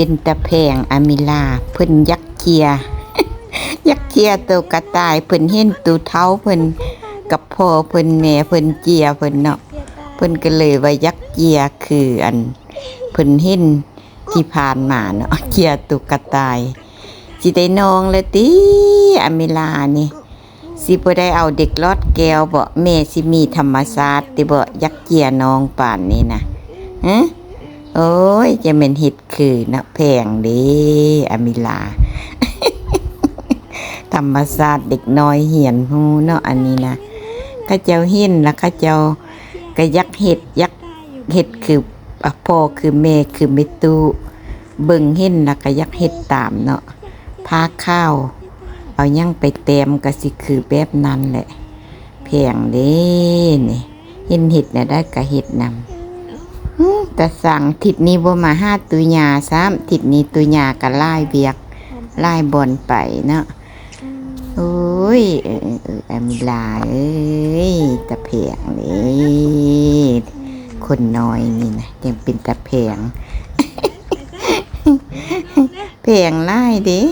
ເປັນຕາແພງອາມິລາ ເພິ່ນຢາກເຈຍ ຢາກເຈຍໂຕກະຕ່າຍ ເພິ່ນເຫັນຕູເຖົ້າເພິ່ນກັບພໍ່ເພິ່ນແມ່ເພິ່ນເຈຍເພິ່ນເນາະ ເພິ່ນກໍເລີຍວ່າຢາກເຈຍຄືອັນເພິ່ນເຫັນທີ່ຜ່ານມາເນາະ ເຈຍຕູກະຕ່າຍ. ຊິໄດ້ນ້ອງແລ້ວຕິ ອາມິລານີ້? ຊິບໍ່ໄດ້ເອົາເດັກຫຼອດແກ້ວເບາະ? ແມ່ຊິມີທຳມະຊາດຕິເບາະ? ຢາກເຈຍນ້ອງປານນີ້ນະ ຮະ? ໂອ້ຍ ຈະແມ່ນເຮັດຄືນະ ແພງເດ້ ອາມິລາ. ທຳມະຊາດເດັກນ້ອຍຮຽນຮູ້ເນາະ ອັນນີ້ນະ. ເຂົາເຈົ້າເຫັນລະເຂົາເຈົ້າກໍຢາກເຮັດ ຢາກເຮັດຄືພໍ່ຄືແມ່ຄືແມ່ຕູ້ ເບິ່ງເຫັນລະກໍຢາກເຮັດຕາມເນາະ. ຜ້າຂາວ ເອົາຫຍັງໄປແຕ້ມກໍຊິຄືແບບນັ້ນແຫຼະ. ແພງເດ້ນີ້ ເຫັນເຮັດແນວໃດກໍເຮັດນຳ. ຫື ຕາສັງ ທິດນີ້ບໍ່ມາຫາຕູຍ່າຊ້ຳ ທິດນີ້ຕູຍ່າກໍຫຼາຍວຽກຫຼາຍບ່ອນໄປເນາະ. ໂອ້ຍ ເອີ ເອີ ເອີ ອາມິລາເອີຍ ຕາແພງເດ້ ຄົນນ້ອຍນີ້ນະ ຈັ່ງເປັນຕາແພງ ແພງຫຼາຍເດ້.